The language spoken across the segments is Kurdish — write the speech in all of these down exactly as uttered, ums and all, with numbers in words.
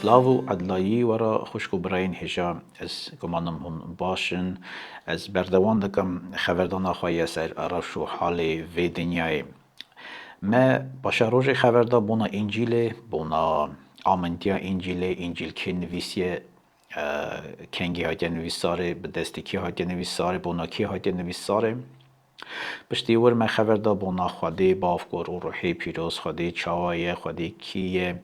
Silav û edlayî we re xwişk û birayên hêja, ez gumanim hûn baş in. Ez berdewam dikim xeverdana xwe ya ser rewş û halê vê dinyayê. Me paşerojê xever da bona Încîlê, bona amintiya Încîlê, Încîl kê nivîsiye, e, kengî hatiye nivîsarê, bi destê kê hatiye nivîsarê, bona kê hatiye nivîsarê. Piştî wir me xever da bona Xwedê Bav, Kur û Ruhê Pîroz, Xwedê çawa ye, Xwedê kî ye,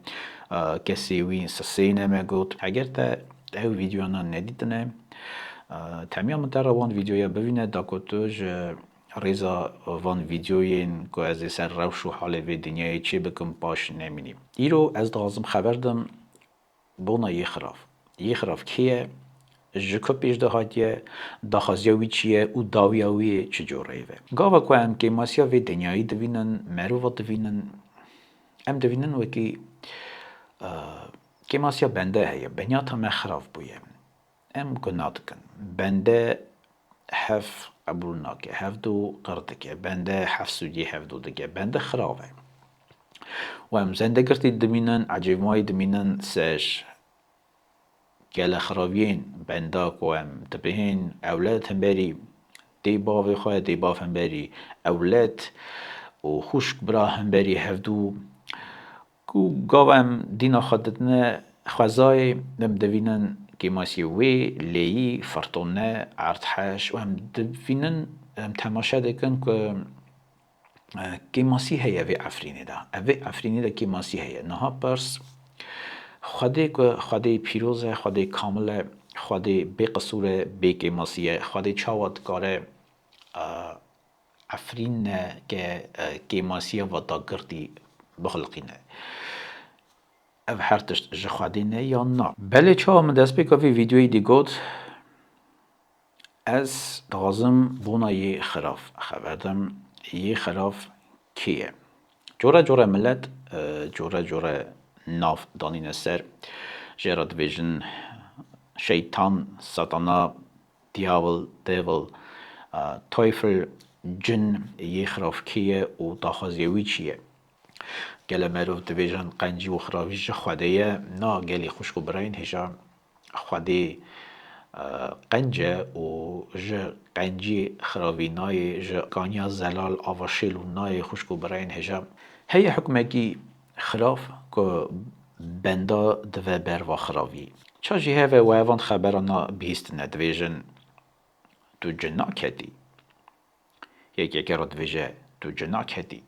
e, kesê wî sisêne me got. Heger te ew vîdeoyana nedîtine, e, temiya min te re wan vîdeoya bivîne, da ku tu ji rêza van vîdeoyên ku ez ê ser rewş û halê vê dinyayê çê bikim paş nemînî. Îro ez dixwazim xeber dim bona yê xirav. Yê xirav kê ye? Ji ku pêş de hatiye? Daxwaziya wî çi ye û dawiya wî çi coreyê ve? Gava ku em kêmasiya vê dinyayî divînin, merova divînin, em divînin wekî, e, kêmasiya bende heye, binyata me xirav bûye. Em guna dikin. Bende hev qebûl nake, hevdû qir dike, bende hevsûdiyê hevdû dike, bende xirav e. Û em zendegirtî dimînin, ecêbmayî dimînin ser gele xiraviyên benda ku em dibihên ewled hemberî dê bavê xwe, dê bav hemberî ewled û xwişk bira hemberî hevdû. Ku gava em dîna xwe didine xwezayê, em divînin kêmasiyê wê, lêyî, firtone, erdheş û em divînin, em temaşe dikin ku, e, kêmasî heye vê efrînê de. Ev vê efrînê de kêmasî heye. Niha pirs, Xwedê ku Xwedê pîroz e, Xwedê kamil e, Xwedê bê qisûr e, bê kêmasî ye, Xwedê çawa dikare, e, efrîneke, e, kêmasiya va dagirtî bixuliqîne. Ev her tişt ji Xwedê ne yan na? Belê, çawa min destpêka vî vîdeoyî dî got, ez dixwazim bona yê xirav xeber dim. Yê xirav kê ye? Cure cure milet, e, cure cure nav danîne ser. Jê re dibêjin şeytan, satana, Diavel, Devil, e, Teufel, cin, yê xirav kê ye û daxwaziya wî çi ye? Gele merov dibêjin qencî û xiravî ji Xwedê ye? Na, gelî xwişk û birayên hêja, Xwedê, e, qenc e û ji qencî xiravî nayê, ji kaniya zelal ava şêl û nayê, xwişk û birayên hêja. Heye hukmekî xirav ku benda dive ber va xiravî. Ça jî heve we van xeberana bihîstine, dibêjin, tu cina ketî. Yek yekê re dibêje, tu cina ketî.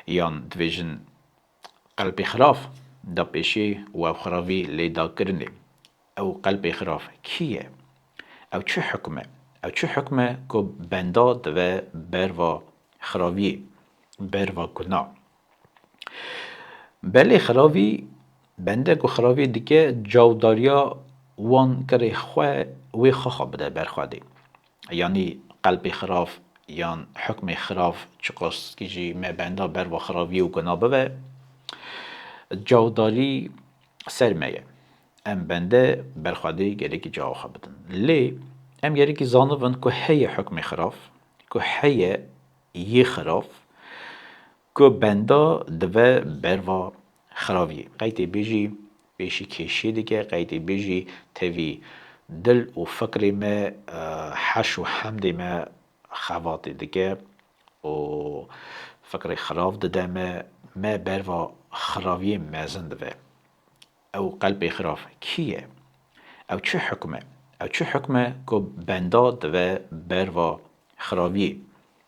Yan dibêjin, qelpê xirav da pêşî û ev xiravî lê da kirinê. Ew qelpê xirav kî ye? Ew çi hukm e? Ew çi hukm e ku benda dive ber va xiraviyê, ber va guna? Belê xiravî, bende ku xiravî dike, cawdariya wan kirê xwe wê xaxa bide ber Xwedê. Yanî qelbê xirav yan hukmê xirav çiqaskî jî me benda ber va xiravî û guna bibe, cawdarî ser me ye. Em bende ber Xwedê gerekî cawa xwe bidin. Lê em gerekî zanibin ku heye hukmê xirav, ku heye yê xirav, ku benda dive ber va xiraviyê. Qey tê bêjî pêşî kêşiyê dike, qey tê bêjî tevî dil û fikrê me, e, heş û hemdê me xebatê dike û fikrê xirav dide me, me ber va xiraviyê mezin dive. Ew qelbê xirav kî ye? Ew çi hukm e? Ew çi hukm e ku benda dive ber va xiraviyê,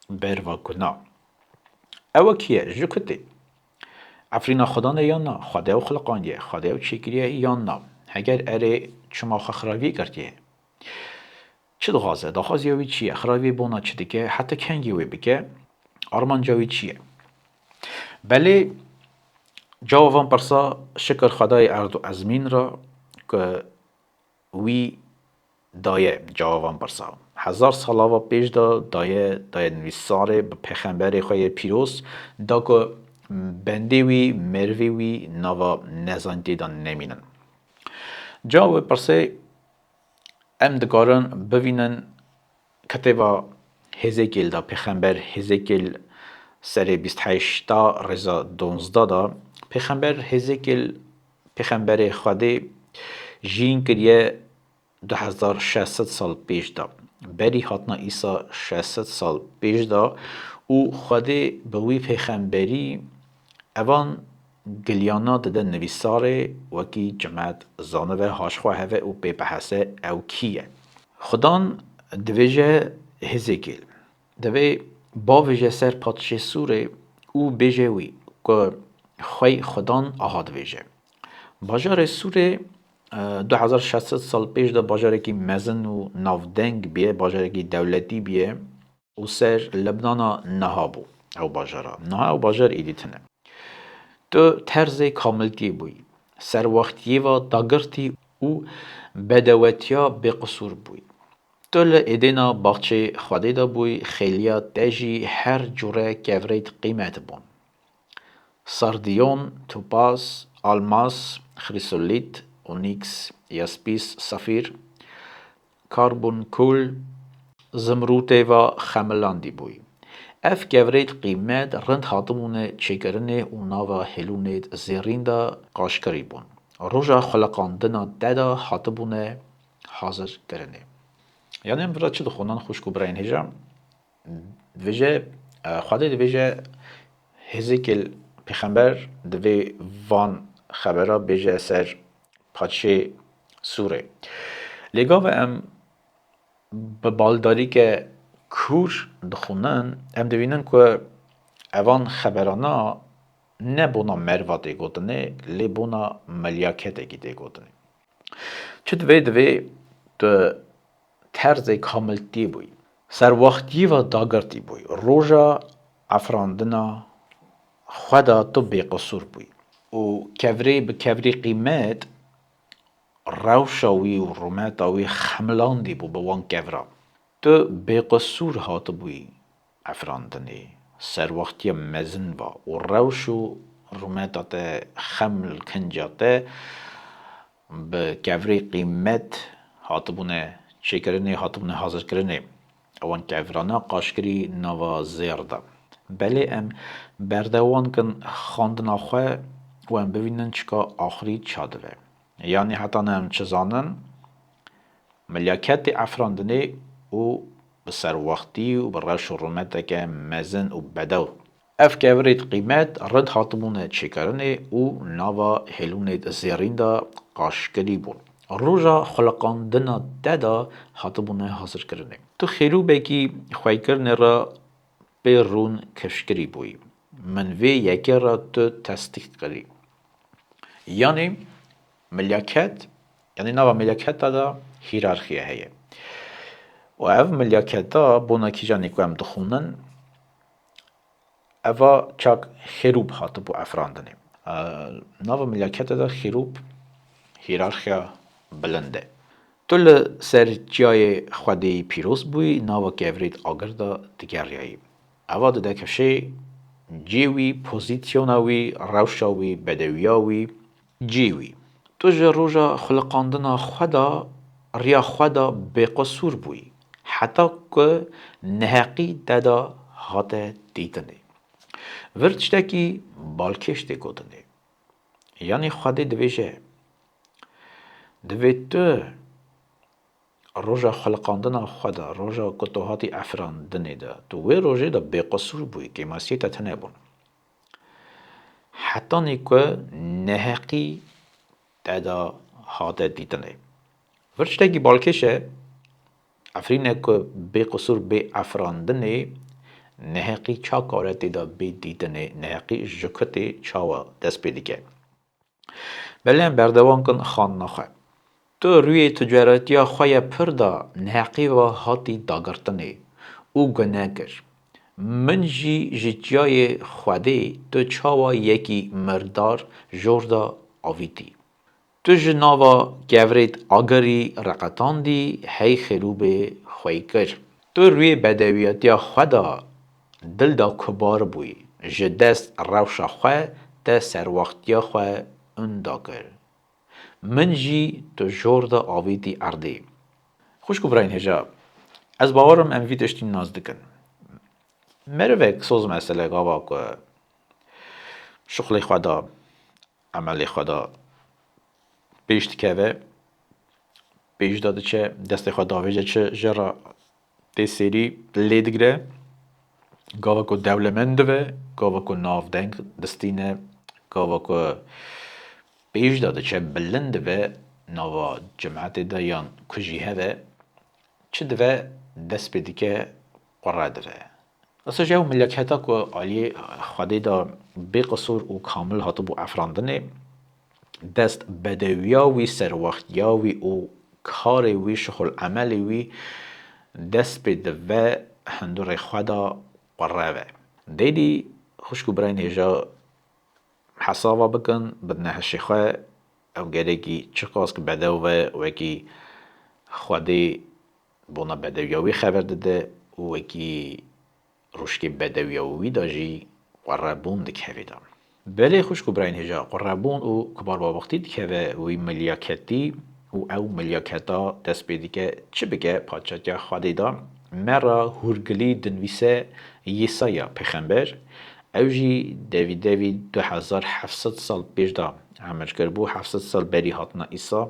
ber va guna? Ew kî ye? Ji ku tê? Efrîna Xudan e yan na? Xwedê ew xuliqandiye, Xwedê ew çêkiriye yan na? Heger erê, çima xwe xiraviyê girtiye? Çi dixwaze? Daxwaziya wî çi ye? Xiraviyê bona çi dike? Heta kengî wê bike? Armanca wî çi ye? Belê, cewab van pirsa şikir Xwedayê erd û ezmîn re ku wî daye cewab van pirsa. Hezar sala va pêş de daye, daye nivîsarê bi pêxemberê xwe yê pîroz, da ku bendê wî, merivê wî nava nezanîtiyê de nemînin. Cewab wê pirsê em dikarin bivînin kitêba Hêzekîl de, pêxember Hêzekîl serê bîst heşta rêza donzdeh de, pêxember Hêzekîl Pêxemberê Xwedê jiyîn kiriye du hezar şeş sed sal pêş de. Berî hatina Îsa şeş sed sal pêş de û Xwedê bi wî pêxemberî evan giliyana dide nivîsarê wekî cimet zanive haşxwe heve û pê bihese ew kî ye. Xudan divêje Hêzêkêl. Divê bavêje ser padşê Sûrê û bêje wî ku xwey Xudan aha divêje. Bajarê Sûrê, e, du hezar şeş sed sal pêş de bajarekî mezin û navdeng bûye, bajarekî dewletî bûye û ser Lebnana niha bû ew bajara. Niha ew bajar êdî tune. Tu terzê kamiltiyê bûyî. Serwextiyê ve dagirtî û bedewetiya bêqisûr bûyî. Tu li êdêna baxçê Xwedê de bûyî, xêliya te jî her cure kevirêt qîmet bûn. Sardiyon, topaz, almas, xrisolît, oniks, yaspîs, safîr, karbon kul, zimrûtê ve xemilandî bûyî. Ev kevirêt qîmet rind hatibûne çêkirinê û nava hêlûnêt zêrîn de qaşkirî bûn. Roja xuliqandina te de hatibûne hazirkirinê. Yani em vira çi dixwînin xwişk û birayên hêja? Divêje, e, Xwedê divêje Hêzêkêl pêxember divê van xebera bêje ser padşê Sûrê. Lê gava em bi baldarîke kûr dixwînin, em dibînin ku evan xeberana ne bona merva tê gotinê, lê bona melyaketekî tê gotinê. Çi divê, divê tu terzê kamiltiyê bûyî. Serwextiyê ve dagirtî bûyî. Roja efirandina xwe de tu bêqisûr bûyî. Û kevirê bi kevirî qîmet rewşa wî û rûmeta wî xemilandî bû bi wan kevira. Tu bêqisûr hatibûyî efirandinê, serwextiya mezin va û rewş û rûmeta te xem li kinca te bi kevirê qîmet hatibûne çêkirinê, hatibûne hazirkirinê. Ewan kevirana qaşkirî nava zêr de. Belê em berdewam kin xwendina xwe û em bivînin çika axirî ça dibe. Yanî heta ne em çi zanin, milyaketê efirandinê û bi serwextî û bi rewş û rûmeteke mezin û bedew. Ev kevirêt qîmet rind hatibûne çêkirinê û nava hêlûnêt zêrîn de qaşkirî bûn. Roja xuliqandina te de hatibûne hazirkirinê. Tu xêrûbekî xweykirinê re pê rûn kifşkirî bûyî. Min vê yekê re tu tesdîq kirî. Yanî milyaket, yanî nava milyaketa de hîrarxiya heye. Û ev milyaketa bona kîjanê ku em dixwînin, eva çak xêrûb hatibû efirandinê. E, nava milyaketa de xêrûb hîrarxiya bilind e. Tu li ser çiyayê Xwedê pîroz bûyî, nava kevirêt agir de digeriyayî. Eva dide kifşê cê wî, pozîsyona wî, rewşa wî, bedewiya wî, cê wî. Tu ji roja xuliqandina xwe de, riya xwe de bêqisûr bûyî, heta ku neheqî te de hate dîtinê. Vir tiştekî balkêş tê gotinê. Yanî Xwedê divêje, divê tu roja xuliqandina xwe de, roja ku tu hatî efirandinê de, tu wê rojê de bêqisûr bûyî, kêmasiyê te tune bûn. Hetanî ku neheqî te de hate dîtinê. Vir tiştekî balkêş e, efrîne ku bê qisûr bê efirandinê, neheqî ça kare tê de bê dîtinê, neheqî ji ku tê çawa dest pê dike. Belê em berdewam kin xandina xwe. Tu rûyê ticaretiya xwe ya pir de neheqî ve hatî dagirtinê û gune kir. Min jî ji çiyayê Xwedê tu çawa yekî mirdar jor de avîtî. Tu ji nava kevirêt agirî reqetandî hey xêrûbê xwey kir. Tu rûyê bedewiyatiya xwe de dil de kubar bûyî, ji dest rewşa xwe te serwextiya xwe unda kir. Min jî tu jor de avîtî erdê. Xwişk û birayên hêja, ez bawer im em vî tiştî nas dikin. Merivek soz mesele gava ku şixulê xwe de, emelê xwe de, pêş dikeve, pêş de diçe, destê xwe davêje çi jê re tê sêrî lê digire, gava ku dewlemend dibe, gava ku navdeng distîne, gava ku pêş de diçe bilind dibe nava cimetê de yan ku jî hebe, çi dibe dest pê dike qure dibe. Wisa jî ew milyaketa ku aliyê Xwedê de bê qisûr û kamil hatibû efrandinê, dest bedewiya wî, serwextiya wî û karê wî, şixul emelê wî dest pê dive hundurê xwe de qureve. Deydî xwişk û birayên hêja hesava bikin, bidine hişê xwe, ew gerekî çiqas ki bedew ve, wekî Xwedê bona bedewiya wî xeber dide û wekî rûşkê bedewiya wî de jî qurebûn dikeve da. Belê xwişk û birayên hêja, qurebûn û kubar babaxtî dikeve wî milyaketî û ew milyaketa dest pê dike çi bike paçatiya Xwedê da. Me re hûrgilî dinvîse Yesaya pêxember, ew jî devî devî du hezar heft sed sal pêş de emir kiribû, heft sed sal berî hatina Îsa.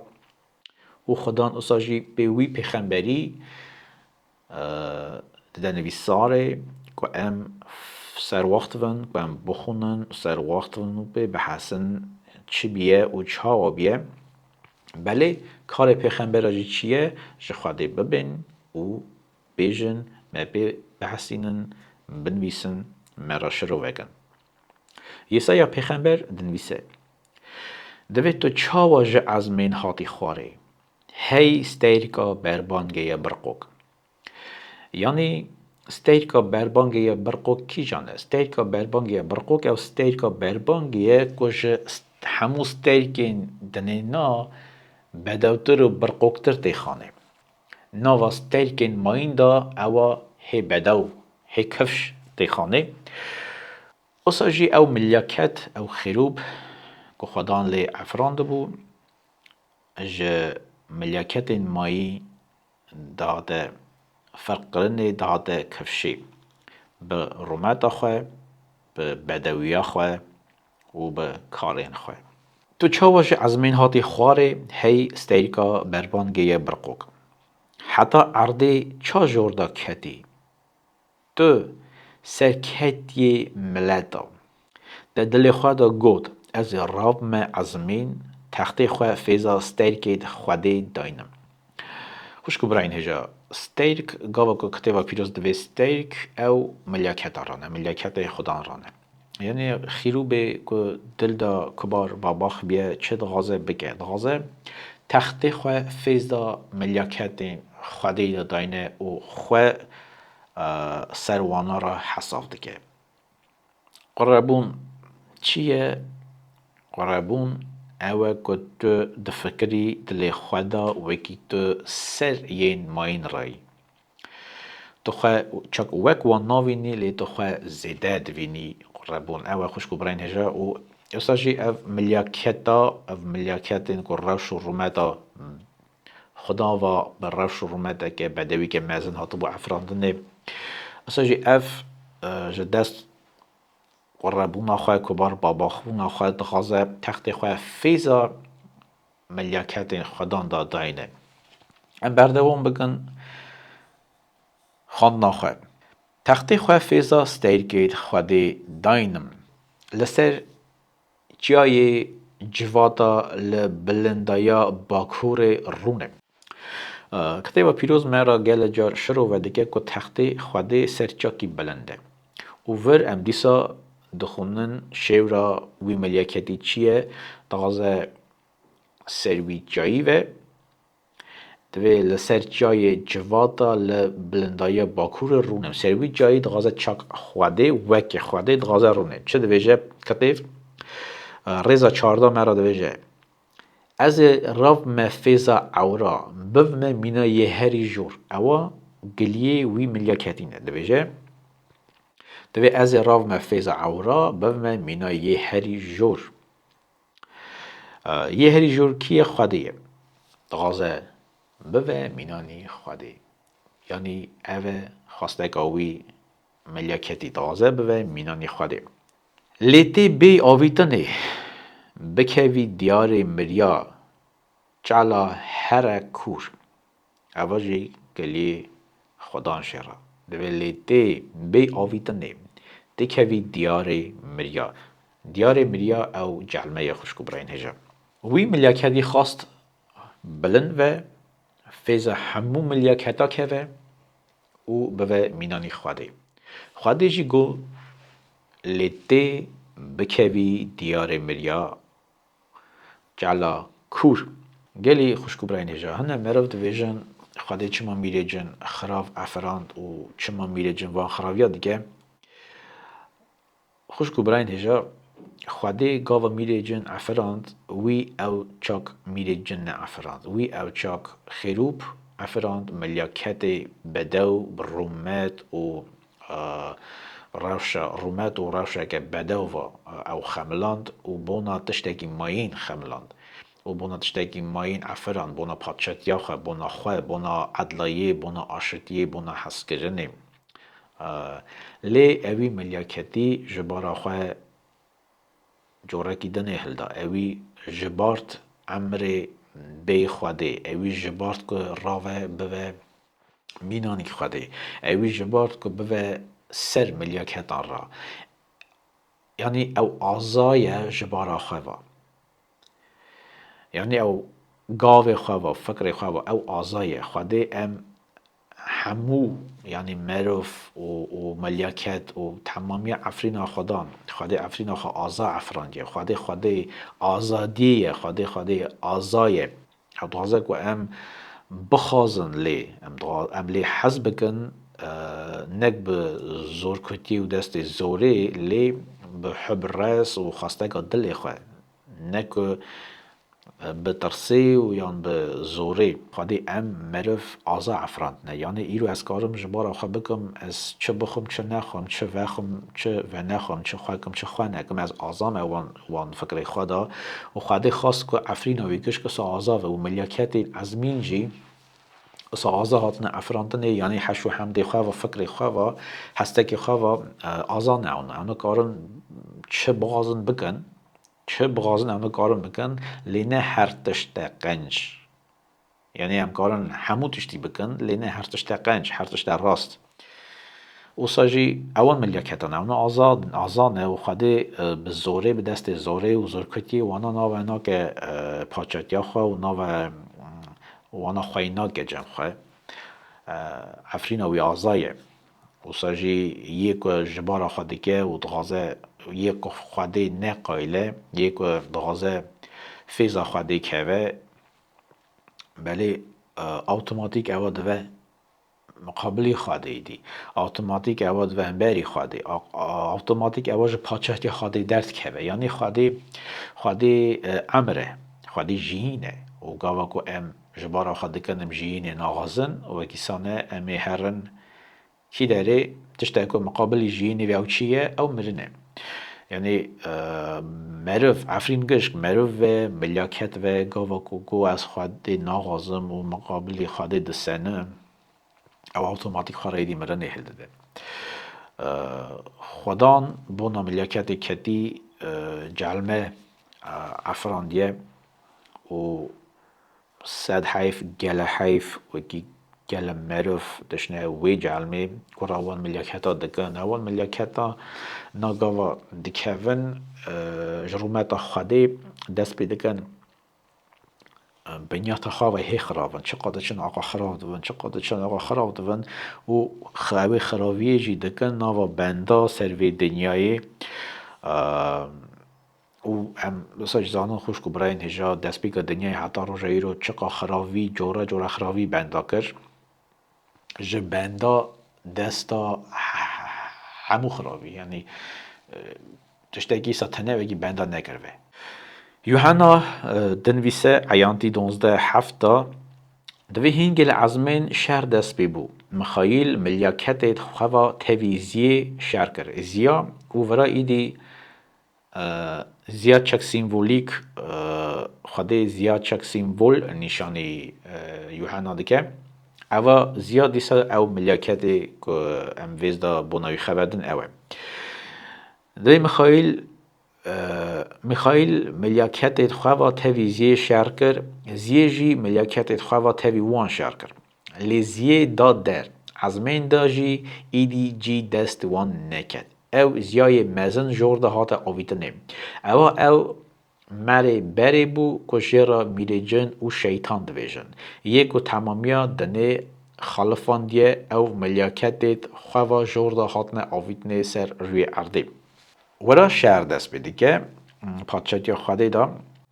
Û Xudan usa jî pê wî pêxemberî, e, dide nivîsarê ku em serwext bin, ku em bixwînin, serwext bin û pê bihesin çi biye û çawa biye. Belê karê pêxembera jî çi ye? Ji Xwedê bibên û bêjin, me pê bihesînin, binivîsin, me re şirove kin. Yesaya pêxember dinivîse, Divê tu çawa ji ezmên hatî xwarê, hey steyrka berbangê ye birqok? Yanî steyrka berbangê ye birqok kîjan e? Steyrka berbangê ye birqok ew steyrka berbangê ye ku ji st-, hemû steyrkên dinê na bedewtir û birqoktir tê xanê. Nava steyrkên mayîn de ewa hê bedew, hê kifş tê xanê. Usa jî ew milyaket, ew xirûb ku Xudan lê efrandibû, ji milyaketên mayî dihate ferqkirinê, dihate kifşê, bi rûmeta xwe, bi bedewiya xwe û bi karên xwe. Tu çawa ji ezmên hatî xwarê, hey steyrka berbangê ye birqok? Heta erdê ça jor de ketî? Tu serketiyê mileta. Te dilê xwe de got, Ez ê rabime ezmîn, textê xwe fêza steyrkê Xwedê daynim. Xwişk û birayên hêja, steyrk, gava ku Kitêba Pîroz divê steyrk, ew milyaketa rane, milyaketê Xudan rane. Yanî xîrûbê ku dil de kubar babax biye, çi dixwaze bike? Dixwaze textê xwe fêza milyaketên Xwedê de dayne û xwe e, ser wana re hesav dike. Qurebûn çi ye? Qurebûn ew e ku tu difikirî dilê xwe de wekî tu ser yên mayîn re yî. Tu xwe çak wek wan navînî, lê tu xwe zêde divînî. Qurebûn ew e, xwişk û birayên hêja, û êsa jî ev milyaketa, ev milyaketên ku rewş û rûmeta Xudan va bi rewş û rûmeteke bedewîke mezin hatibû efrandinê. Esa jî ev, e, ji dest qurebûna xwe, kubar babaxbûna xwe dixwaze textê xwe fêza milyaketên Xudan de dayne. Em berdewam bikin xwendina xwe. Textê xwe fêza steyrkê Xwedê daynim. Li ser çiyayê civata li bilindaya bakurê rûne. Kitêba Pîroz me re gelek car şirove dike ku textê Xwedê ser çakî bilind e. Û vir em dîsa dixwînin şêwra wî milyaketî çi ye, dixwaze ser wî çiyayî ve. Divê li ser çiyayê civata li bilindayiya bakurê rûne. Ser wî çiyayî dixwaze çak Xwedê, wekî Xwedê dixwaze rûne. Çi dibêje kitêb? Rêza çardeh me re dibêje, Ez ê revime fêza ewra, bivime mîna yê herî jor. Ewa giliyê wî milyaketî ne. Dibêje, Divê ez ê revime fêza ewra, bivime mîna yê herî jor. Yê herî jor kî ye? Xwedê ye. Dixwaze bive mînanî Xwedê. Yanî ev e xwesteka wî, milyaketî, dixwaze bive mînanî Xwedê. Lê tê bêyî avîtinê, bikevî diyarê miriya, Çala here kûr. Eva jî geliyê Xwedan jê re. Divê lê tê bê avîtinê, tê kevî diyarê miriya. Diyarê miriya ew celme ye xwişk û birayên hêja. Wî milyaketî xwest bilind ve, fêza hemû milyaketa keve û bive mînanî Xwedê. Xwedê jî got, lê tê bikevî diyarê miriya, çala kûr. Gelî xwişk û birayên hêja, hine meriv dibêjin, Xwedê çima mîrê cin xirav efirand û çima mîrê cin van xiraviya dike? Xwişk û birayên hêja, Xwedê gava mîrê cin efirand, wî ew çak mîrê cin neefirand. Wî ew çak xêrûb efirand, milyaketê bedew bi rûmet û, e, rewşa, rûmet û rewşeke bedew ve, e, ew xemiland û bona tiştekî mayîn xemiland. Û bona tiştekî mayîn efirand, bona padşatiya xwe, bona xwe, bona edlayê, bona aşitiyê, bona hezkirinê. E, lê ewî milyaketî ji bara xwe corekî dinê hilda. Ewî jibart emrê bê Xwedê. Ewî jibart ku rave bive mînanî Xwedê. Ewî jibart ku bive ser milyaketan ra. Yanî ew aza ye ji bara xwe va. Yanî ew gavê xwe va, fikrê xwe va, ew aza ye. Xwedê em hemû, yanî merov û, û milyaket û temamiya efrîna Xwedan, Xwedê efrîna xwe aza efirandiye. Xwedê, Xwedê azadiyê ye, Xwedê, Xwedê aza ye. Ew dixwaze ku em bixwazin lê, em dixwa-, em lê hez bikin, e, nek bi zorkutiyê û destê zorê, lê bi hub res û xwesteka dilê xwe. Ne ku, e, bi tirsê û yan bi zorê. Xwedê em meriv aza efirandine. Yanî îro ez karim ji bara xwe bikim, ez çi bixwim, çi nexwim, çi vexwim, çi venexwim, çi xwekim, çi xwe nekim, ez aza me wan, wan fikrê xwe da. Û Xwedê xwest ku efrîna wî gişk isa aza ve û milyaketê ezmîn jî isa aza hatine efirandinê, yanî heş û hemdê xwe ve, fikrê xwe ve, hestekê xwe ve, e, aza ne ewne. Em nikarin çi bixwazin bikin, çi bixwazin em nikarin bikin, lê ne her tişt e qenc. Yanî em karin hemû tiştî bikin, lê ne her tişt e qenc, her tişt e rast. Wisa jî ewan milyaketan, ewan aza, aza ne û Xwedê, e, bi zorê, bi destê zorê û zorkutiyê wana nave nake, e, paçatiya xwe û nave, mm, wana xweyî nake cem xwe. E, efrîna wî aza ye. Wisa jî yê ku ji bara xwe dike û dixwaze, yê ku Xwedê ne qayîl e, yê ku dixwaze fêza Xwedê keve, belê, e, awtomatîk ewa dive miqabilî Xwedê dî. Awtomatîk ewa dive hemberî Xwedê. A-, a-, awtomatîk ewa ji paçatiya Xwedê derdikeve. Yanî Xwedê, Xwedê, e, emr e. Xwedê jiyîn e. Û gava ku em ji bara xwe dikin, em jiyînê naxwazin, û wekî sane em ê herin kî derê, tiştek ku miqabilî jiyînê ve ew çi ye, ew mirin e. Yanî, e, meriv, efrîn gişk, meriv ve, milyaket ve, gava ku got ez Xwedê naxwazim û miqabilî Xwedê disenim, ew awtomatîk xwe rêdî mirinê hildide. E, Xwedan bona milyaketê ketî, e, celme, e, efirandiye û sed heyf, gele heyf, wekî gele meriv dişne wê celmê, ku ra wan milyaketa dikin. Ewan milyaketa nagava dikevin, e, ji rûmeta Xwedê dest pê dikin, e, binyata xwe ve hê xirab in. Çiqa diçin aqa xirab dibin, çiqa diçin aqa xirab dibin û xe-, wê xiraviyê jî dikin nava benda ser vê dinyayê. E, û em wisa jî zanin xwişk û birayên hêja, destpêka dinyayê heta roja îro çiqa xiravî, cora cora xiravî benda kir. Ji benda desta he-, he-, hemû xiravî, yanî, e, tiştekî sa tenê wekî benda nekiribe. Yuhanna, e, dinivîse Eyantî donzdeh heft de, divê hîngê li ezmên şer dest pê bû. Mixayîl milyaketê xwe va tevî ziyê şer kir. Ziya û vira îdî E, ziya çek sîmvolîk, e, Xwedê ziya çek sîmvol nîşanî, e, Yuhanna dike. Eva ziya dîsa ew milyaketê ku em vêz de bona wî xeber din ew e. Divê Mixaîl, Mîxaîl milyaketê xwe va tevî Ziyê şer kir, Ziyê jî milyaketê xwe va tevî wan şer kir. Lê Ziyê da der, ezmên da jî îdî cî dest wan neket. Ew Ziyayê mezin jor de hate avîtinê. Ewa ew merê berê bû ku jê re mîrê cin û şeytan divêjin. Yê ku temamiya dinê xalifandiye, ew milyaketê xwe va jor de hatine avîtinê ser rûyê erdê. Wira şer dest pê dike, padşatiya Xwedê de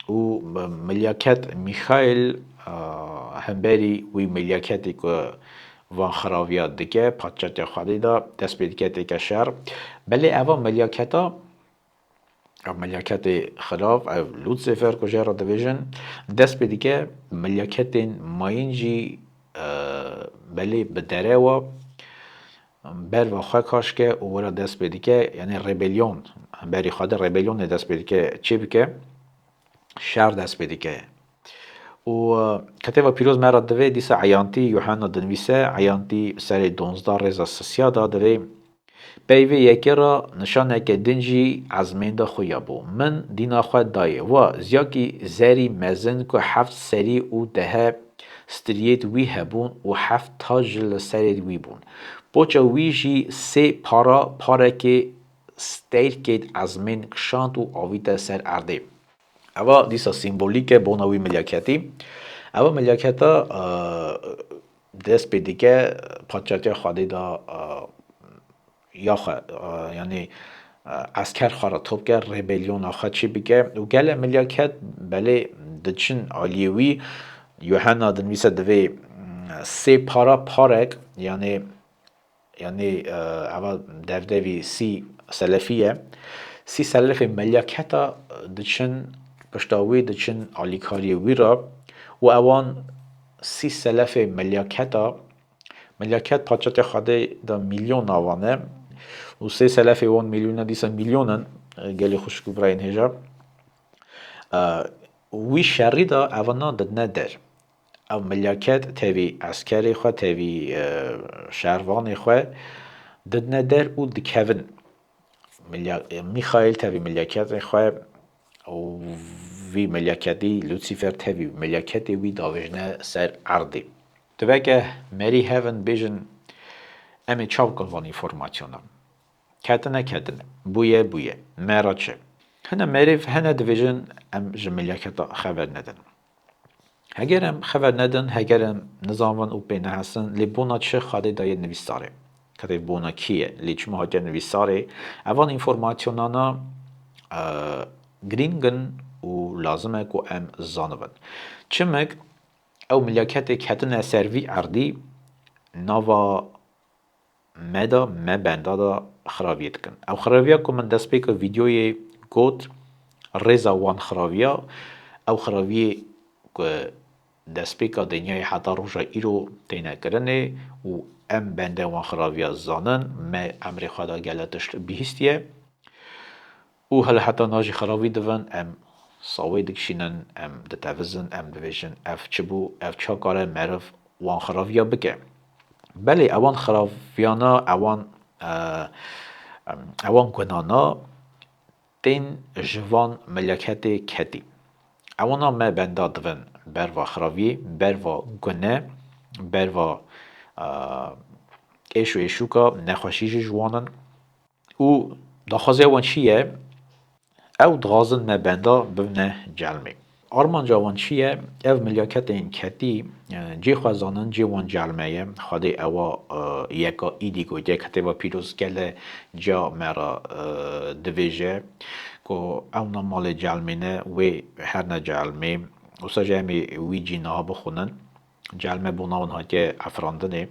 û milyaket Mîxaîl, a, hemberî wî milyaketê ku van xiraviya dike, padşatiya Xwedê de dest pê dike têke şer. Belê eva milyaketa, ev milyaketê xirav, ev Lucifer ku jê re divêjin, dest pê dike milyaketên mayîn jî, e, belê bi derewa berva xwe kaş ke û wira dest pê dike, yanî rebelyon, berî xwe de rebelyonê dest pê dike çê bike, şer dest pê dike. Û, e, Kitêba Pîroz me re divê dîsa eyantî Yuhanna dinivîse, eyantî serê donzdeh rêza sisiya de divê, peyvê yekê re nişaneke din jî ezmên de xuya bû. Min dîna xwe dayê. Wa ziyakî zerî mezin ku heft serî û dehe striyêt wî hebûn û heft tac li serê wî bûn. Poça wî jî sê para parekê steyrkêt ezmên kişand û avîte ser erdê. Eva dîsa sîmbolîk e bona wî milyaketî. Eva milyaketa, e, dest pê dike padşatiya Xwedê de, e, ya xwe, e, yanî, e, esker xwe re top ke, rebelyona xwe çê bike û gele milyaket belê diçin aliyê wî. Yuhanna dinivîse divê, mm, sê para parek, yanî, yanî, e, eva devdevî sî selefî ye. Sî selefê milyaketa diçin pişta wî, diçin alîkariyê wî re û ewan sî selefê milyaketa, milyaket padşatê Xwedê de milyon avan e û sê selefê wan milyona dîsa milyon in, e, gelê xwişk û birayên hêja. E, wî şerî de evana didine der. Ev milyaket tevî eskerê xwe, tevî, e, şervanê xwe didine der û dikevin. Milya-, e, Mîxaîl tevî milyaketê xwe û vî milyaketî Lucifer tevî milyaketê wî davêjine ser erdê. Diveke merî hevin bêjin, em ê çav bikin van înformasyona. Ketine ketine, bûye bûye, me re çi? Hine merêv hene divêjin em ji milyaketa xeber nedin. Heger em xeber nedin, heger em nizanvin û pê nehesin, lê bona çi Xwedê daye nivîsarê? Kitêb bona kî ye? Lê çima hatiye nivîsarê? Evan înformasyonana, e, girîng in û lazim e ku em zanibin. Çimik ew milyaketê ketine ser vî erdî, nava me de, me benda de xiraviyê dikin. Ew xiraviya ku min destpêka vîdeoyê got, rêza wan xiraviya, ew xiraviyê ku destpêka dinyayê heta roja îro têne kirinê û em bende wan xiraviya zanin, me emrê xwe de gele tişt bihîstiye. Û hele heta na jî xiravî divin, em sawê dikişînin, em ditevizin, em divêjin, ev çi bû, ev çi kare meriv wan xiraviya bike? Belê, ewan xiraviyana, ewan, e, em, ewan gunana tên ji van milyaketê ketî. Ewana me benda divin berva xiraviyê, berva gune, berva, e, êş û êşûka, nexweşî jî ji wan in. Û daxwaziya wan çi ye? Ew dixwazin me benda bibine celmê. Armanca wan çi ye? Ev milyaketên ketî, e, cê xwe zanin, cê wan celme ye. Xwedê ewa, e, yeka îdî gotiye, Kitêba Pîroz gele ca me re, e, divêje ku ewna malê celmê ne, wê herne celmê. Wisa jî em ê wî cî niha bixwînin. Celme bona wan hatiye efrandinê.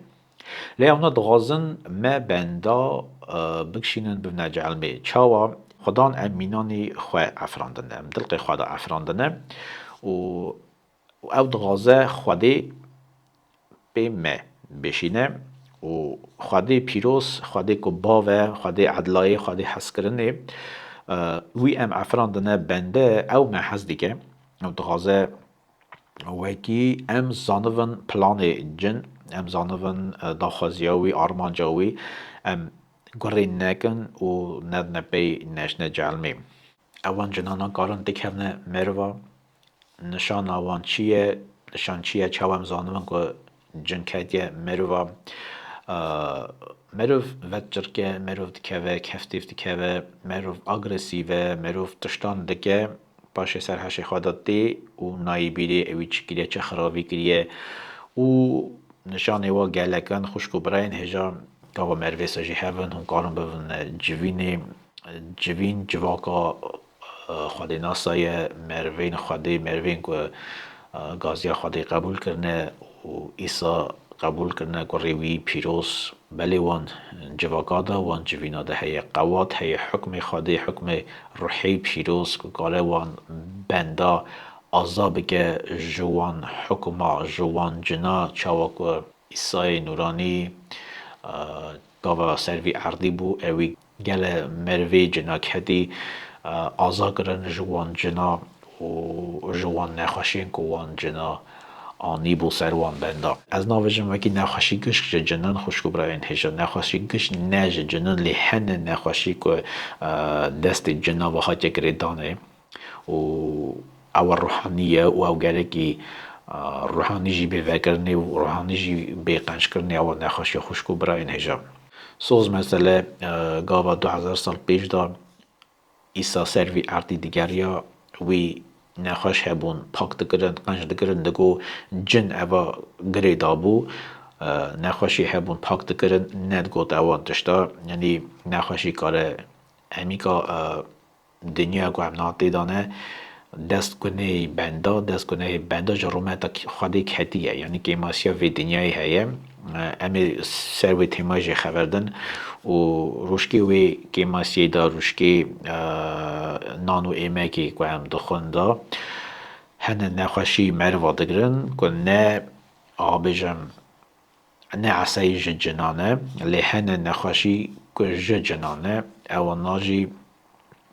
Lê ewna dixwazin me benda, e, bikişînin bibine celmê. Çawa? Xudan em mînanî xwe efrandine, em dilqê xwe de efrandine û, û ew dixwaze Xwedê pê me bêşîne û Xwedê pîroz, Xwedê ku bav e, Xwedê edlayê, Xwedê hezkirinê, e, wî em efrandine bende, ew me hez dike. Ew dixwaze Wekî em zanibin planê cin, em zanibin, e, daxwaziya wî, armanca wî, em gurê nekin û nedine pey neşne celmê. ewan cinan nakarin dikevne meriva. Nişana wan çi ye? Nişan çi ye? Çawa em zanibin ku cin ketiye meriva? E, meriv vetçirke, meriv dikeve, keftîf dikeve, meriv agresîv e, meriv tiştan dike, paşê ser heşê xwe de tê û nayê bîrê ewî çi kiriye, çi xirabî kiriye û nişanê wa gelekan xwişk û birayên hêja gava merivê sejî hevin, hûn karin bibin civînê, civîn, civaka, e, Xwedênasa ye, merivên Xwedê, merivên ku, e, gaziya Xwedê qebûl kirine û Îsa qebûl kirine, kurê wî pîroz, belê wan civaka de, wan civîna de heye qewat, heye hukmê Xwedê, hukmê ruhê pîroz ku kare wan benda aza bike ji wan hukma, ji wan cina, çawa ku Îsayê Nûranî, e, gava ser vî erdî bû, ewî gele merivê cina ketî, e, aza kirin ji wan cina û ji wan nexweşiyên ku wan cina anîbû ser wan benda. Ez navêjim wekî nexweşî gişk ji cinan, xwişk û birayên hêja, nexweşî gişk ne ji cinan, lê hene nexweşî ku, e, destê cina ve hatiye girêdanê û ew ruhanî ye û ew gerekî, e, ruhanî jî bê vekirinê û ruhanî jî bê qenckirinê, ew nexweşiya xwişk û birayên hêja. Soz mesele, e, gava du hezar sal pêş de Îsa ser vî erdî digeriya, wî nexweş hebûn pak dikirin, qenc dikirin, digo cin eva girê dabû, e, nexweşî hebûn pak dikirin, nedigot ewan tişta, yanî nexweşî kare hemîka, e, dinya ku em niha tê de ne, dest gunehê benda, dest gunehê benda ji rûmeta Xwedê ketiye, yanî kêmasiya vê dinyayê heye. Em ê ser wê têmayê jê xeber din û rûşkê wê kêmasiyê de, rûşkê, e, nan û êmekê ku em dixwin de, hene nexweşî meriva digirin ku ne, a bêjim, ne esayî ji cinan e, lê hene nexweşî ku ji cinan e, ewana jî,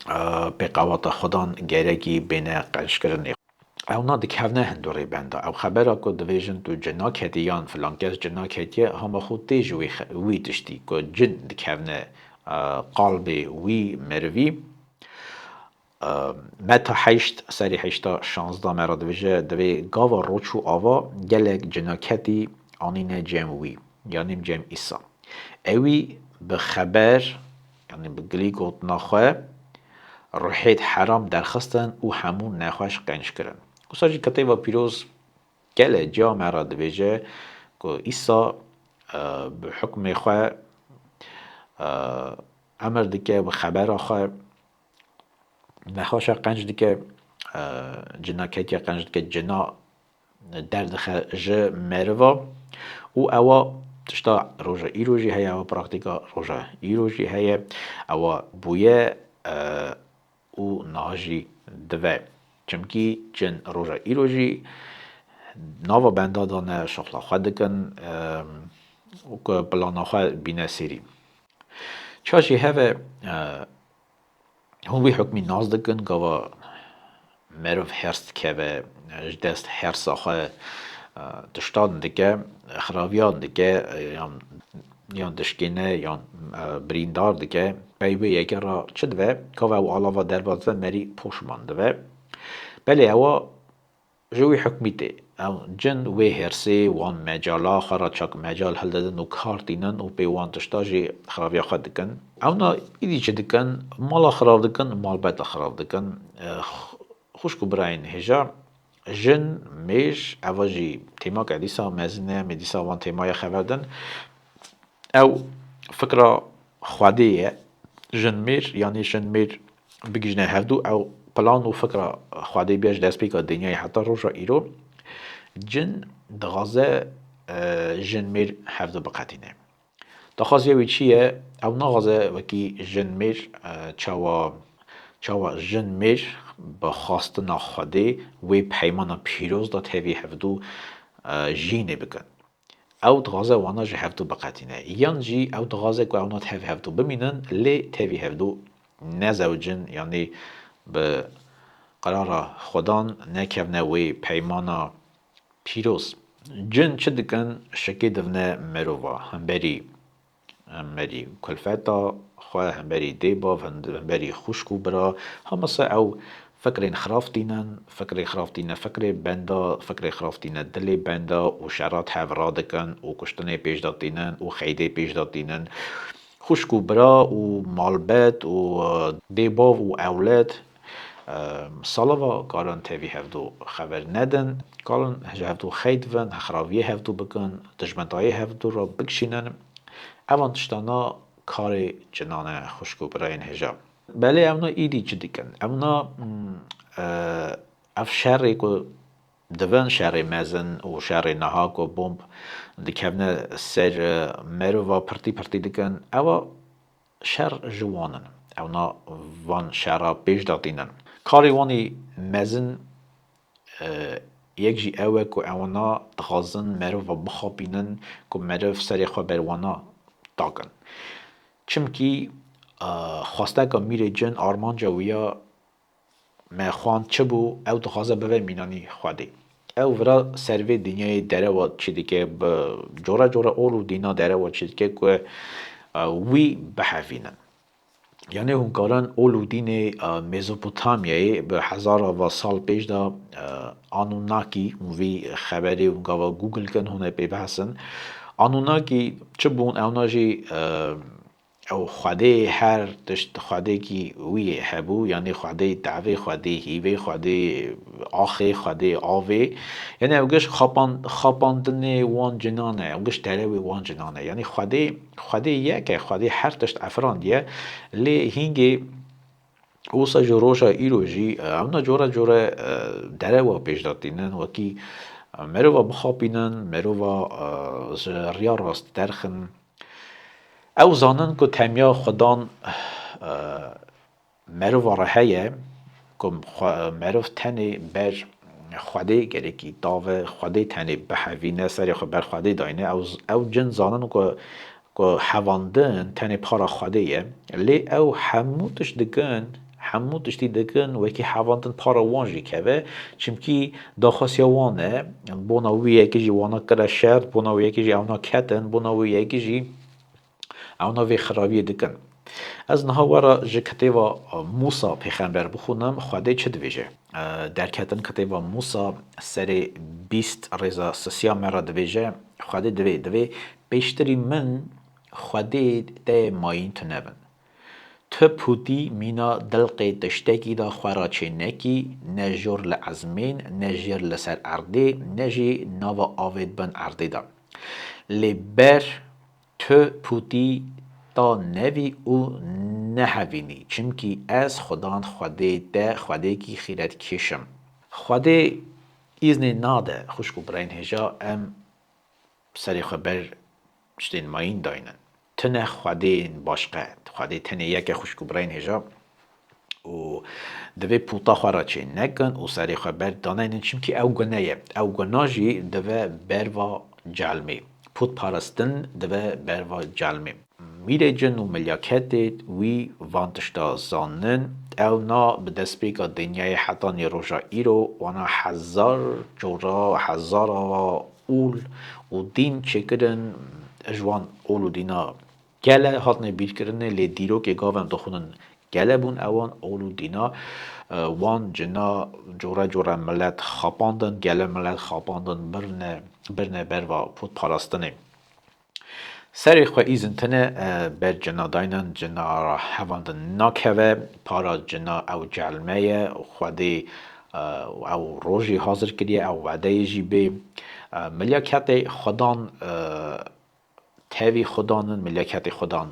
e, pêqewata Xudan gerekî bêne qenckirinê. Ewna dikevne hindurê benda. Ew xebera ku dibêjin tu cina ketî yan filan kes cina ketiye, hama xwe tê ji wî xe-, wî tiştî ku cin dikevne, e, qalbê wî merivî. E, Meta heşt serî heşta şanzda me re dibêje, divê gava roç û ava gelek cina ketî anîne cem wî, yanî cem Îsa. Ewî bi xeber, yanî bi gilî gotina xwe, ruhêt heram derxistin û hemû nexweş qenc kirin. Wisa jî Kitêba Pîroz gelek ca me re dibêje ku Îsa, e, bi hukmê xwe, e, emir dike, bi xebera xwe nexweşa qenc dike, e, cina ketiya qenc dike, cina derdixe ji meriva û ewa tişta roja îro jî heye, ewa praktîka roja îro jî heye, ewa bûye, e, û niha jî dive. Çimkî cin roja îro jî nava benda de ne, şixla xwe dikin, e, û ku plana xwe bîne serî. Ça jî heve, e, hûn wî hukmî nas dikin, gava meriv hêrs dikeve, ji dest hêrsa xwe, e, tiştan dike, xiraviyan dike, e, yan, yan dişkêne, yan, e, birîndar dike. Pey wê yekê re çi dibe? Gava ew alava derbas dibe, merî poşman dibe. Belê ewa ji wî hukmî tê. Ew cin wê hêrsê wan mecala xwe re çak mecal hildidin û kar tînin û pê wan tişta jî xiraviya xwe dikin. Ewna îdî çi dikin? Mala xirav dikin, malbeta xirav dikin. E, xwişk û birayên hêja, jin, mêr, eva jî têmak e dîsa mezin e, em ê dîsa van têmaya xeber din. Ew fikra Xwedê ye, jin mêr, yanî jin mêr bigihîjne hevdû, ew plan û fikra Xwedê bûye ji destpêka dinyayê heta roja îro. Cin dixwaze, e, jin mêr hevdû biqetîne. Daxwaziya wî çi ye? Ew naxwaze wekî jin mêr, e, çawa, çawa jin mêr bi xwastina Xwedê wê peymana pîroz de tevî hevdû, e, jînê bikin. Ew dixwaze wana ji hevdû biqetîne. Yan jî ew dixwaze ku ewna tev hevdû bimînin, lê tevî hevdû nezewicin, yanî bi qerara Xudan nekevne wê peymana pîroz. Cin çi dikin? Şikê divne merova, hemberî, hemberî kulfeta xwe, hemberî dê bav, hem-, hemberî xwişk û bira, hemasa ew fikrên xirab tînin, fikrê xirab tîne, fikrê benda, fikrê xirab tîne dilê benda û şerat hev radikin û kuştinê pêş de tînin û xeydê pêş de tînin. Xwişk û bira û malbet û, e, dê bav û ewled, e, salava karin tevî hevdû xeber nedin, karin ji hevdû xeyd bin, xirabiyê hevdû bikin, dijmentayê hevdû re bikişînin. Evan tiştana karê cinan e, xwişk û birayên hêja. Belê ewna îdî çi dikin? Ewna, mm, e, ev şerê ku divin, şerê mezin û şerê niha ku bomb dikevne ser, e, merova pirtî pirtî dikin, ewa şer ji wan in. Ewna van şera pêş de tînin. Karê wanî mezin, e, yek jî ew e ku ewna dixwazin merova bixapînin ku meriv serê xwe ber wana dakin. Çimkî, e, xwesteka mîrê cin, armanca wî ya me xwend çi bû, ew dixwaze bibe mînanî Xwedê. Ew vira ser vê dinyayê derewa çi dike, bi cora cora ol û dîna derewa çi dike ku, e, wî bihevînin. Yanî hûn karin ol û dînê, e, Mezopotamyayê bi hezara va sal pêş de, e, Anunnaki, hûn vî xeberê hûn gava Google kin, hûn ê pê bihesin. Anunnaki çi bûn? Ewna jî, e, ew xwedê her tişt xwedêkî wî hebû, yanî xwedê tevê, xwedê hîvê, xwedê axê, xwedê avê. Yanî ew giş xapan-, xapandinê wan cinan e, ew giş derewê wan cinan e. Yanî xwedê, xwedê yek e, xwedê her tişt efirandiye. Lê hîngê wisa ji roja îro jî, e, ewna cora cora, e, derewa pêş de tînin, wekî, e, merova bixapînin, merova, e, ji riya rast derxin. Ew zanin ku temiya Xudan, eh, merova re heye, ku xwe-, meriv tenê ber Xwedê gerekî dave, Xwedê tenê bihevîne, serê xwe ber Xwedê dayne. Ew z-, ew cin zanin ku, ku hevandin tenê para Xwedê ye. Lê ew hemû tişt dikin, hemû tiştî dikin, wekî hevandin para wan jî keve. Çimkî daxwasiya wan e, bona wî yekê jî wana kire şer, bona wî yekê jî ewna ketin, bona wî yekê jî ewna vê xirabiyê dikin. Ez niha we re ji kitêba Mûsa pêxember bixwînim, Xwedê çi dibêje. Derketin kitêba Mûsa serê bîst rêza sisiya me re dibêje, Xwedê divê, divê, pêştirî min Xwedê te mayîn tunebin. Tu pûtî mîna dilqê tiştekî de xwe re çê nekî, ne jor li ezmên, ne jêr li ser erdê, ne jî nava avê di bin erdê de. Lê ber tu pûtî ta nevî û nehevînî, çimkî ez Xudan Xwedê te, Xwedêkî xîretkêş im. Xwedê îznê nade, xwişk û birayên hêja, em serê xwe ber tiştên mayîn daynin. Tune Xwedên başqe, Xwedê tenê yek e, xwişk û birayên hêja. Û divê pûta xwe re çê nekin û serê xwe ber daneynin, çimkî ew gune ye. Ew guna jî dive berva celmê. Pûtparistin dive berva celmê. Mîrê cin û milyaketê wî van tişta zanin. Ewna bi destpêka dinyayê hetanî roja îro wana hezar cora, hezara ol û dîn çêkirin, ji wan ol û dîna gele hatine bîrkirinê, lê dîrokê gava em dixwînin gele bûn ewan ol û dîna, e, wan cina cora cora milet xapandin, gele milet xapandin, birine, birine berva pûtparastinê. Serê xwe îzin tine, e, ber cina daynin, cina ra hevandin nakeve, para cina ew celme ye, Xwedê, e, ew rojî hazir kiriye, ew wedeyê jî bê. E, milyaketê Xudan, e, tevî Xudan in, milyaketê Xudan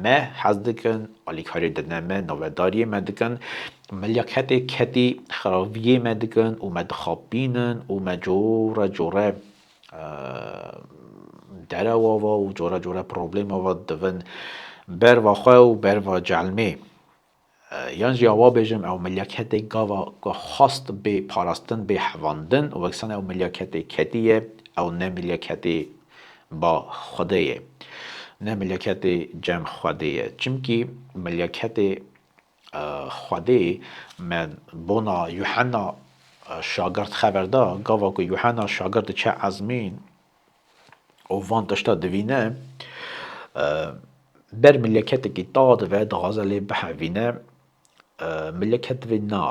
me hez dikin, alîkariyê didine me, novedariyê me dikin. Milyaketê ketî xirabiyê me dikin û me dixapînin û me cora cora, e, derewa va û cora cora problema va divin berva xwe û berva celmê. E, yan jî awa bêjim, ew milyaketê gava ku xwest bê parastin, bê hevandin, weksan ew milyaketê ketî ye, ew ne milyaketê ba Xwedê ye. Ne milyaketê cem Xwedê ye. Çimkî milyaketê, e, Xwedê me bona Yuhenna, e, şagirt xeber da, gava ku Yuhenna şagirt diçe ezmîn, û van tişta divîne, e, Ber milyaketekî ta dive, dixwaze lê bihevîne. E, milyaketê na,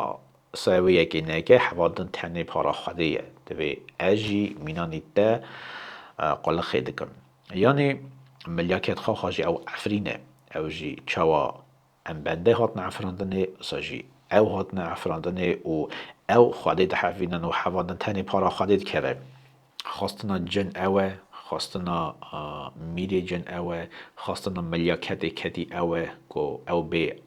se wê yekê neke, hevandin tenê para Xwedê ye. Divê ez jî mînanî te, e, qulixê dikim. Yanî milyaket xwexa jî ew efrîn e. Ew jî çawa em bende hatine efirandinê, wisa jî ew hatine efirandinê û ew Xwedê dihevînin û hevandin tenê para Xwedê dikeve. Xwestina cin ew e, xwestina, a, mîrê cin ew e, xwestina milyaketê ketî ew e ku ew bê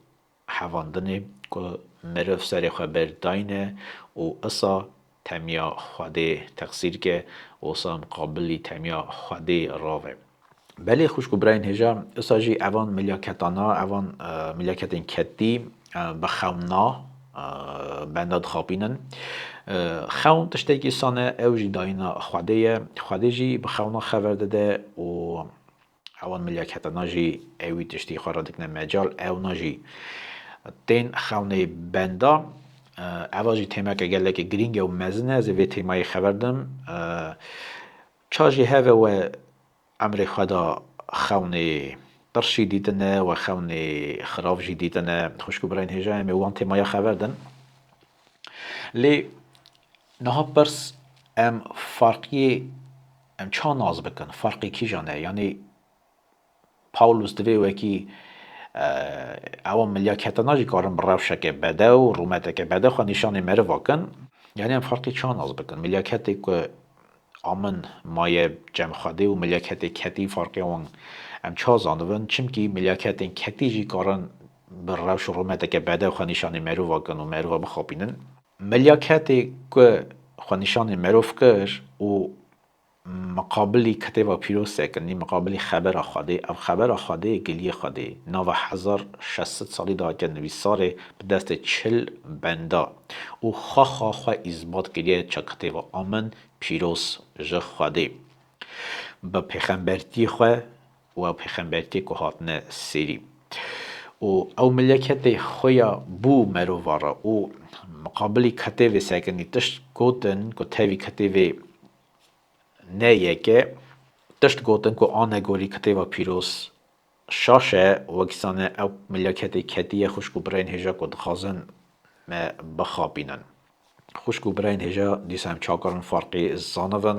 hevandinê, ku meriv serê xwe berdayne û isa temiya Xwedê teqsîr ke û isa miqabilî temiya Xwedê rave. Belê xwişk û birayên hêja, isa jî evan milyaketana, evan, e, milyaketên ketî, e, bi xewna, e, benda dixapînin. E, xewn tiştekî sane, ew jî dayîna Xwedê ye. Xwedê jî bi xewna xeber dide û ewan milyaketana jî ewî tiştî xwe re dikine mecal, ewna jî tên xewnê benda. E, eva jî têmeke gelekî girîng e û mezin e, ez ê vê têmayê xeber dim. E, ça jî heve we emrê xwe da xewnê tirş jî dîtine, we xewnê xirav jî dîtine. Xwişk û birayên hêja, em ê wan têmaya xeber din. Lê niha pirs, em farqiyê, em ça nas bikin? Farqê kîjan e? Yanî Pawlos divê wekî, e, ewa milyaketana jî karin bi rewşeke bedew, rûmeteke bedew xwe nîşanê meriva kin. Yanî em farqê ça nas bikin? Milyaketê ku a min maye cem Xwedê û milyaketê ketî, farqê wan em ça zanibin? Çimkî milyaketên ketî jî karin bi rewş û rûmeteke bedew xwe nîşanê merova kin û merova bixapînin. Milyaketê ku xwe nîşanê merov kir û miqabilî kitêba pîroz sekinî, miqabilî xebera Xwedê, ev xebera Xwedê, giliyê Xwedê, nava hezar şeş sed salî dahatiye nivîsarê bi destê çil benda û xwexa xwe îzbat kiriye ça kitêba a min pîroz ji Xwedê, bi pêxembertiyê xwe û ew pêxembertiyê ku hatine sêrî. Û ew milyaketê xwe ya bû merova re û miqabilî kitêvê sekinî tişt gotin ku tevî kitêvê ne yek e, tişt gotin ku a negorî kitêva pîroz şaş e, wekî sane ew milyaketê ketî ye, xwişk û birayên hêja ku dixwazin me bixapînin. Xwişk û birayên hêja, dîsa em çakirin farqê zanibin.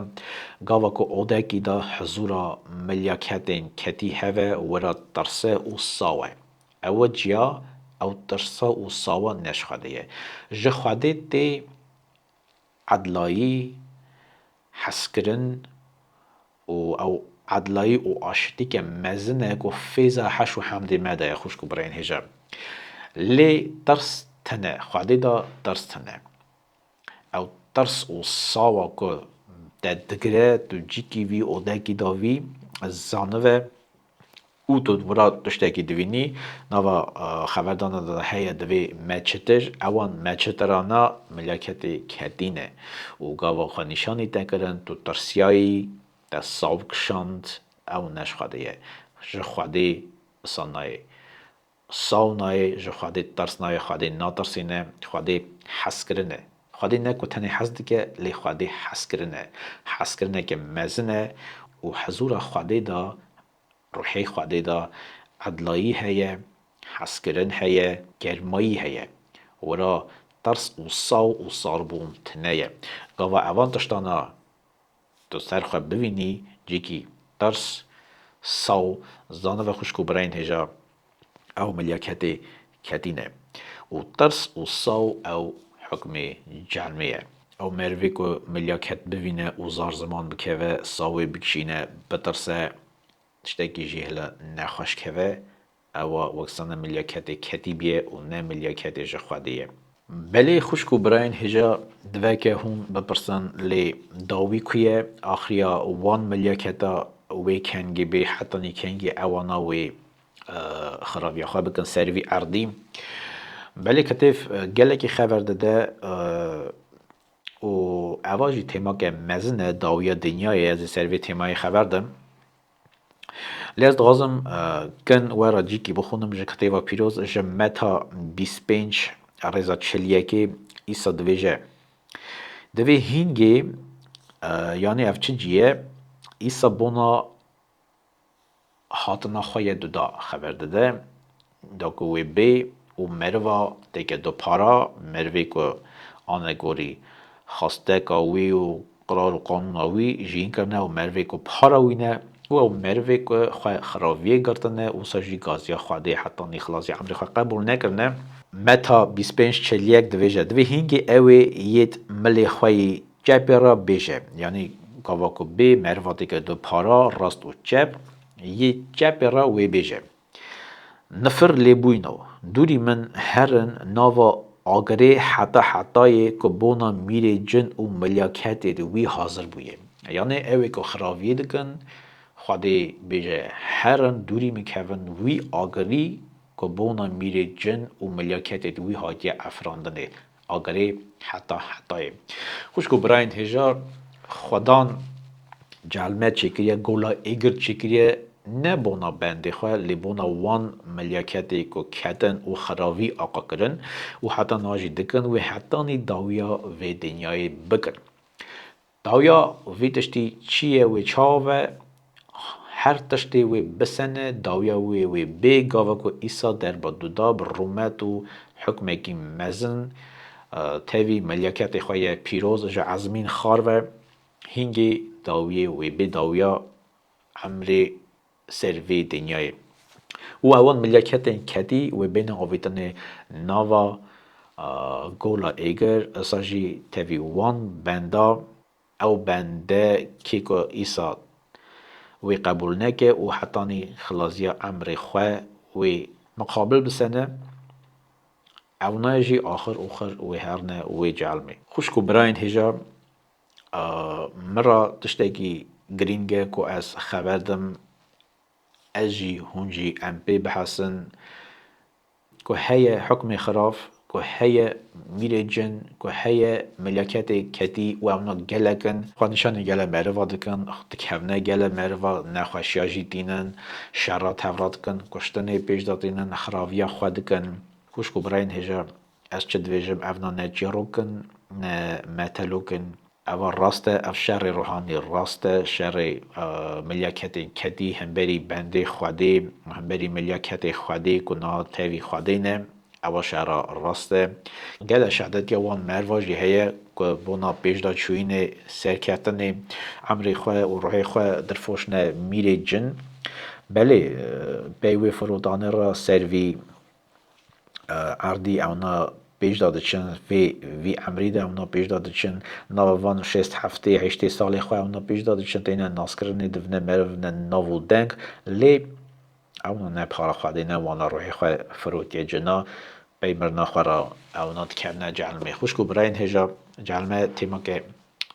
Gava ku odekî de hizûra milyaketên ketî heve, wira tirse û saw e. Ew ciya, ew tirsa û sawa ne ji Xwedê ye. Ji Xwedê tê edlayî, hezkirin û ew edlayî û aşitîke mezin e ku fêza heş û hemdê me de ye, xwişk û birayên hêja. Lê tirs tune, Xwedê de tirs tune. Ew tirs û sawa ku te digire, tu cîkî vî, odekî de vî, zanive, û tu wira tiştekî divînî, nava, e, xeberdana de heye, divê meçitir, ewan meçitirana milyaketê ketî ne. Û gava xwe nîşanî te kirin, tu tirsiyayî, te saw kişand, ew ne ji Xwedê ye. Ji Xwedê wisa nayê. Saw nayê, ji Xwedê tirs nayê, Xwedê natirsîne, Xwedê hezkirin e. Xwedê ne ku tenê hez dike, lê Xwedê hezkirin e. Hezkirineke mezin e û hizûra Xwedê de, ruhê Xwedê de edlayî heye, hezkirin heye, germayî heye. Wira tirs û saw û sarbûn tune ye. Gava evan tiştana tu ser xwe bivînî, cîkî tirs, saw, zanive xwişk û birayên hêja, ew milyaketê ketî ne. Û tirs û saw ew hukmê cehennimê ye. Ew merivê ku milyaket bivîne û zar ziman bikeve, sawê bikişîne, bitirse, tiştekî jî hila nexweş keve, ewa wek sane milyaketê ketî bîye û ne milyaketê ji Xwedê ye. Belê xwişk û birayên hêja, diveke hûn bipirsin, lê dawî ku ye? Axiriya wan milyaketa wê kengê bê, hetanî kengê ewana wê, e, xirabiya xwe bikin ser vî erdî. Belê kitêv, e, gelekî xeber dide, e, û eva jî têmake mezin e, dawiya dinyayê, ez ê ser vê têmayê xeber dim. Lê ez dixwazim, e, kin we re cîkî bixwînim ji kitêba pîroz, ji Meta bîst pênc rêza çil yekê, Îsa dibêje, divê hîngê, e, yanî ev çi cî ye? Îsa bona hatina xwe ye duda xeber dide. Da ku wê bê û meriva têke du para, merivê ku anegorî xasteka wî û qirar û qanûna wî jiyîn kirine û merivê ku para wî ne û ew merivê ku xwe xiraviyê girtine, wisa jî gaziya Xwedê hetanî xilasî emrê xwe qebûl nekirine. Meta bîst pênc çil yek divêje, divê hingê ew ê yêt milê xwe yî çepê re bêje, yanî gava ku bê meriva têke du para, rast û çep, yê çepê re wê bêje: Nifir lêbûyno, dûrî min herin nava agirê heta hetayê ku bona mîrê cin û milyaketê di wî hazir bûye. Yanê ew ê ku xiraviyê dikin, Xwedê bêje, herin dûrî min kevin wî agirî ku bona mîrê cin û milyaketê di wî hatiye efirandinê. Agirê heta hetayê. Xwişk û birayên hêja, Xwedan celme çêkiriye, gola êgir çêkiriye, ne bona bendê xwe, lê bona wan milyaketê ku ketin û xiravî aqa kirin û heta niha jî dikin, wê hetanî dawiya vê dinyayê bikin. Dawiya vî tiştî çi ye wê çawa ve? Her tiştê wê bisene, dawiya wê wê bê, gava ku Îsa derba duda bi rûmet û hukmekî mezin, e, tevî milyaketê xwe ye pîroz ji ezmîn xar ve, hingê dawiyê wê bê, dawiya emrê ser vê dinyayê. Û ewan milyaketên ketî wê bêne avîtinê nava, a, gola êgir, esa jî tevî wan benda, ew bende kê ku Îsa wê qebûl neke û hetanî xilaziya emrê xwe wê miqabil bisene, ewna jî axir oxir wê herne wê cehelmê. Xwişk û birayên hêja, a, min ra tiştekî girîng e ku ez xeber dim, ez jî, hûn jî em pê bihesin ku heye hukmê xiraf, ku heye mîrê cin, ku heye milyaketê ketî û ewna gelek in. Xwenîşanê gele meriva dikin, dikevne gele meriva, nexweşiya jî tînin, şerra tevra dikin, kuştinê pêş de tînin, xiraviya xwe dikin. Xwişk û birayên hêja, ez çi dibêjim, evna ne çîrok in, ne metelok in. Eva rast e, ev şerê ruhanî rast e, şerê, e, milyaketên ketî hemberî bendê Xwedê, hemberî milyaketê Xwedê ku niha tevî Xwedê ne, ewa şera rast e. Gele şehadetiya wan merva jî heye ku bona pêşda çûyînê serketinê emrê xwe û ruhê xwe dirfoşne mîrê cin. Belê, e, pey wê firotanê re ser vî e, erdî ewna pêş de diçin, vê, vî emrî de ewna pêş de diçin, nava van şêst heftê, heştê salê xwe ewna pêş de diçin, têne naskirinê, divine meriv ne nav û deng, lê ewna ne para Xwedê, ne wana ruhê xwe firotiye cina, pey mirina xwe re ewna dikevne cehelmê. Xwişk û birayên hêja, cehelme têmake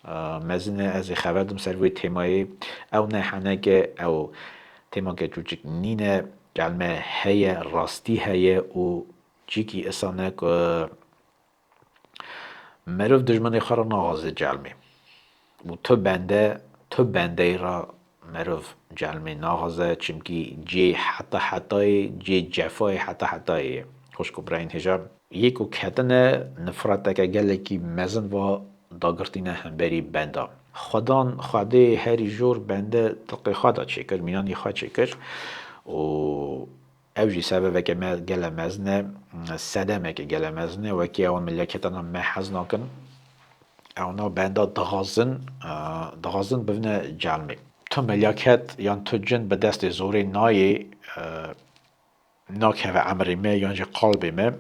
e, mezin e, ez ê xeber dim ser vê têmayê. Ew ne heneke, ew têmake çûçik nîne. Cehelme heye, rastî heye û cîkî isan e ku meriv dijminê xwe re naxaze cehelmê. Û tu bende, tu bendeyê re meriv cehelmê naxaze, çimkî cê heta hetayê, cê cefayê heta hetayê ye. Xwişk û birayên hêja, yê ku ketine nifreteke gelekî mezin va dagirtîne hemberî benda. Xwedan, Xwedê herî jor bende dilqê xwe de çêkir, mînanî xwe çêkir û ew jî sebebeke me gele mezin e, sedemeke gele mezin e, wekî ewan milyaketana me hez nakin. Ewna benda dixwazin, e, dixwazin bivine cehelmê. Tu milyaket yan tu cin bi destê zorê nayê, e, nakeve emrê me yan jî qalbê me.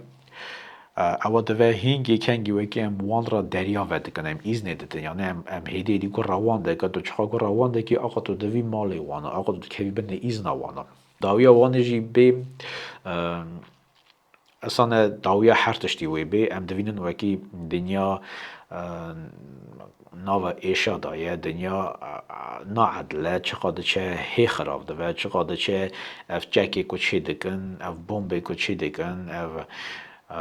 E, ewa dive hingê kengî wekî em wan re deriya vedikin, em îznê didin, yanî em, em hêdî hêdî gura wan dikin, tu çiqa gura wan dikî, aqa tu divî malê wan, aqa tu dikevî binê îzna wan. Dawiya wan jî bê, e, esane dawiya her tiştî wê bê, em divînin wekî dinya, e, nava êşa de ye, dinya, e, e, naedil e, çiqa diçe hê xirab dibe, çiqa diçe ev çekê ku çê dikin, ev bombê ku çê dikin, ev, e,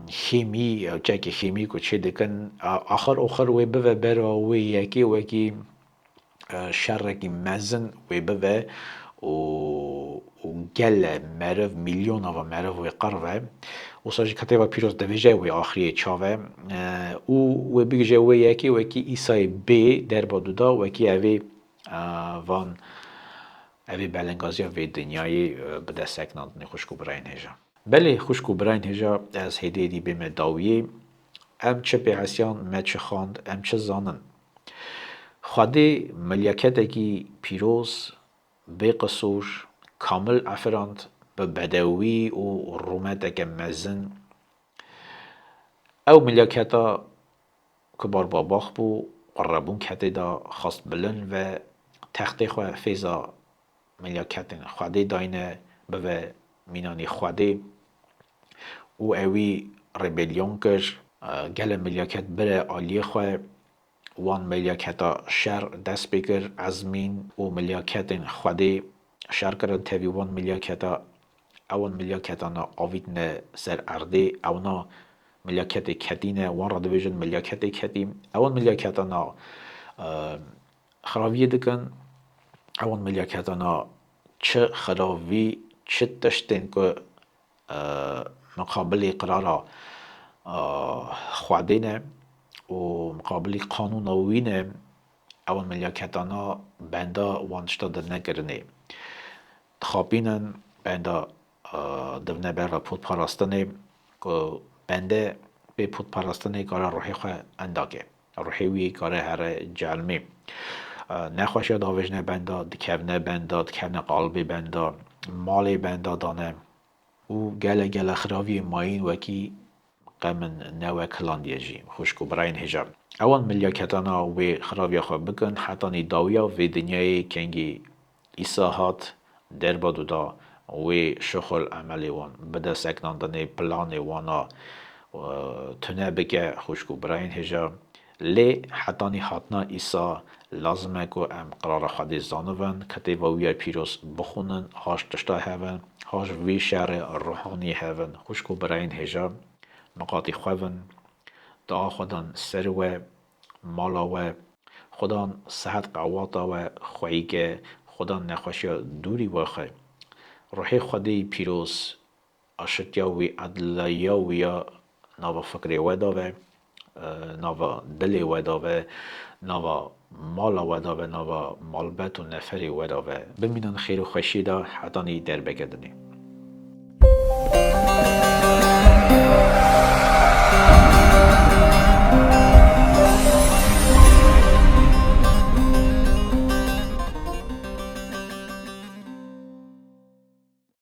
xêmî, ev çekê xêmî ku çê dikin, a-, axir oxir wê bive bera wê yekê wekî, e, şerekî mezin wê bive û, û gele meriv, milyona va meriv wê qirve. Wisa jî kitêba pîroz divêje wê axiriyê çav e, e, û wê bigije wê yekê wekî Îsayê bê derba duda, wekî evê, e, van Ev ê belengaziya vê dinyayê, e, bi dest sekinandinê xwişk û birayên hêja. Belê xwişk û birayên hêja, ez hêdî hêdî bême dawiyê. Em çi pê hesiyan, me çi xwend, em çi zanin? Xwedê milyaketekî pîroz, bê qisûr, kamil efirand, bi bedewî û rûmeteke mezin. Ew milyaketa ku bar babax bû, qurrebûn ketê de xwest bilind ve, textê xwe fêza milyaketên Xwedê dayne, bive mînanî Xwedê û ewî rebellion kir. Gelek milyaket bire aliyê xwe, wan milyaketa şer dest pê kir, ezmîn û milyaketên Xwedê şer kirin tevî wan milyaketa. Ewan milyaketana avîtine ser erdê, ewna milyaketê ketî ne, wan re dibêjin milyaketê ketî. Ewan milyaketana, e, xiraviyê dikin, ewan milyaketana çi xiravî, çi tiştên ku, e, miqabilî qirara, e, Xwedê ne û miqabilî qanûna wî ne, ewan milyaketana benda wan tişta dibine kirinê. Dixapînin benda, e, dibine ber ve potparastinê, ku bende bê potparastinê kare ruhê xwe endake. Ruhê wî kare here celmê. E, nexweşiya davêjine benda, dikevine benda, dikevine qalibê benda, malê benda dane û gele gele xiraviyê mayîn wekî qe min newe kilandiye jî, xwişk û birayên hêja. Ewan milyaketana wê xiraviya xwe bikin, hetanî dawiya vê dinyayê kengî Îsa hat, derba duda wê şixul emelê wan, bide seknandinê planê wana, e, tune bike, xwişk û birayên hêja. Lê hetanî hatina Îsa lazim e ku em qirara Xwedê zanibin, kitêba wî ya pîroz bixwînin, ha ji tişta hevin, ha ji vî şerê ruhanî hevin, xwişk û birayên hêja. Miqatî xwe bin, dua Xwedan ser we, mala we, Xwedan sehet qewata we xweyî ke, Xwedan nexweşiya dûrî we xe. Ruhê Xwedê yî pîroz, aşitiya wî, edliya wî ya nava fikrê we de be, e, nava dilê we de be, nava mala we de be, nava malbet û neferê we de be. Bimînin xêr û xweşî de hetanî derbeke dinê.